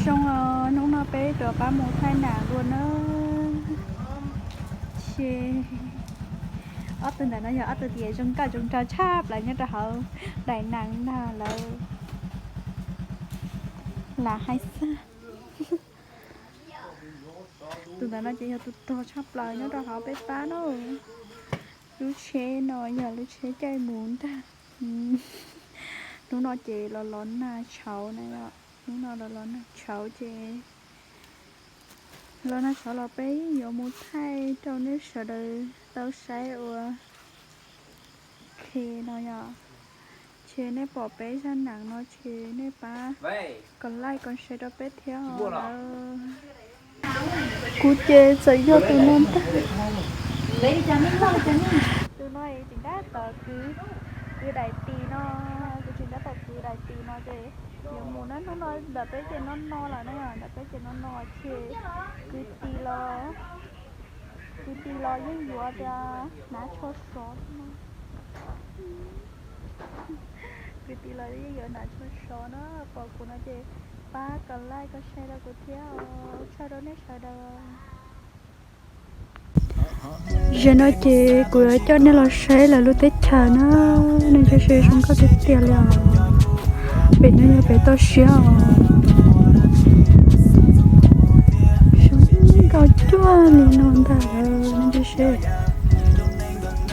Zoo os, hnub no peb rov qab mus thaij nam dua na. Ces ob tug ntawm no yog ob tug tias zoo nkauj zoo nraug tshaj plaws nyob rau hauv daim nam ntag lawm. Lam hais xwb. Tus ntawm no ces yog tus rog tshaj plaws nyob rau hauv peb pab na. Lub tsheb no yog lub tsheb caij mus ntag. Hnub no ces los los nag tshauv na yom, hnub no los los nag tshauv ces los nag tshauv los peb yuav mus thaij rau nej sawv daws tau saib ua ke no yom. Ces nej pom peb zaj nam no ces nej pab kom like kom share rau peb thiab os. Kuv ces txawm yog tus no ntag. Tus no tseem tab tom kwv, kwv daim tis no, kuv tseem tab tom kwv daim tis no ces yuav mus na. Hnub no ntawm peb ces no no lawm na, ntawm peb ces no no ces kwv tis los, kwv tis los yeej yuav tias hnav tsho sov no. Kwv tis los yeej yuav hnav tsho sov na. Pom kuv no ces pab kom like kom share rau kuv thiab os, tshaj rau nej sawv daws. Zaum no ces kuv yuav coj nej los saib lawv lub teb chaws na, nej saib zoo nkauj tiag tiag li os. Pem no yog pem toj siab os, zoo nkauj cuag li no ntag lawm, nej saib.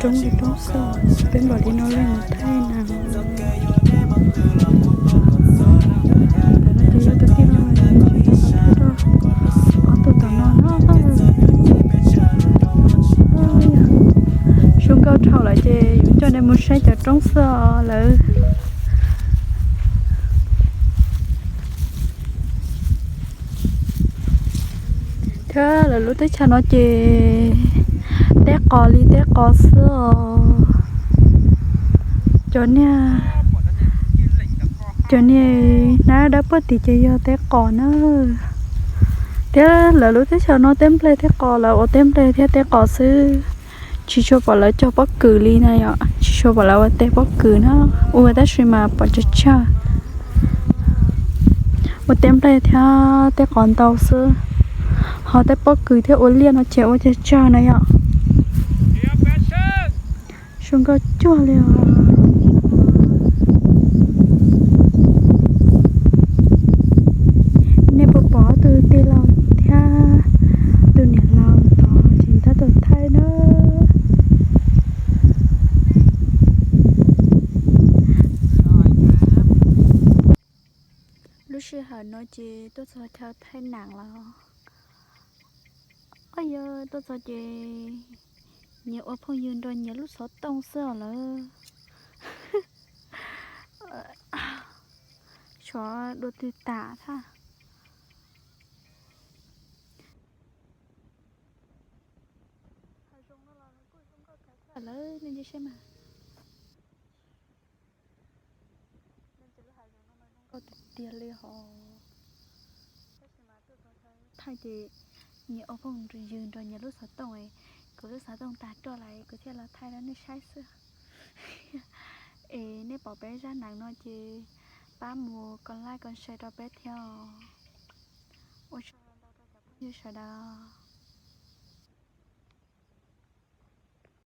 Roob li roob xwb, peb npaum li no los mus thaij nas. Ntawm no ces yog tus tij laug, ob tug tom no na. Zoo nkauj dhau lawm ces yuav coj nej mus saib cov roob xwb os lawm. Thiab lawv lub teb chaws no ces teb qos li teb qos xwb os. Cov niag, cov niag hnab dawb puag tim ces yog teb qos na. Thiab lawv lub teb chaws no teb nplej teb qos, lawv ua teb nplej thiab teb qos xwb. Tsis tshua pom lawv cog pob kws li na yom, tsis tshua pom lawv ua teb pob kws na. Ua tab sis mas pom tsawg tsawg, ua teb nplej thiab teb qos ntau xwb. Ho teb pob kws thiab ua liaj no ces ua tsawg tsawg na yom. Zoo nkauj cuag li os. Nej puas pom tus tij laug thiab tus niam laus tod tseem tab tom thaij na? Lub sij hawm no ces tuaj txog chaw thaij nam lawm. Oj, yog tuaj txog ces nyias ua phooj ywg nrog nyias lub xov tooj xwb os lawm. Tshuav dua twg tas thiab. Lawv nej saib mas, nkauj tiag tiag li hos. Thaij ces nyias ua phooj ywg nrog nyias lub xov tooj, kuv lub xov tooj tas roj lawm kuv thiaj los thaij rau nej saib xwb. Es nej pom peb zaj nam no ces pab mus kom like kom share rau peb thiab os. Ua tsaug ntau rau cov phooj ywg sawv daws.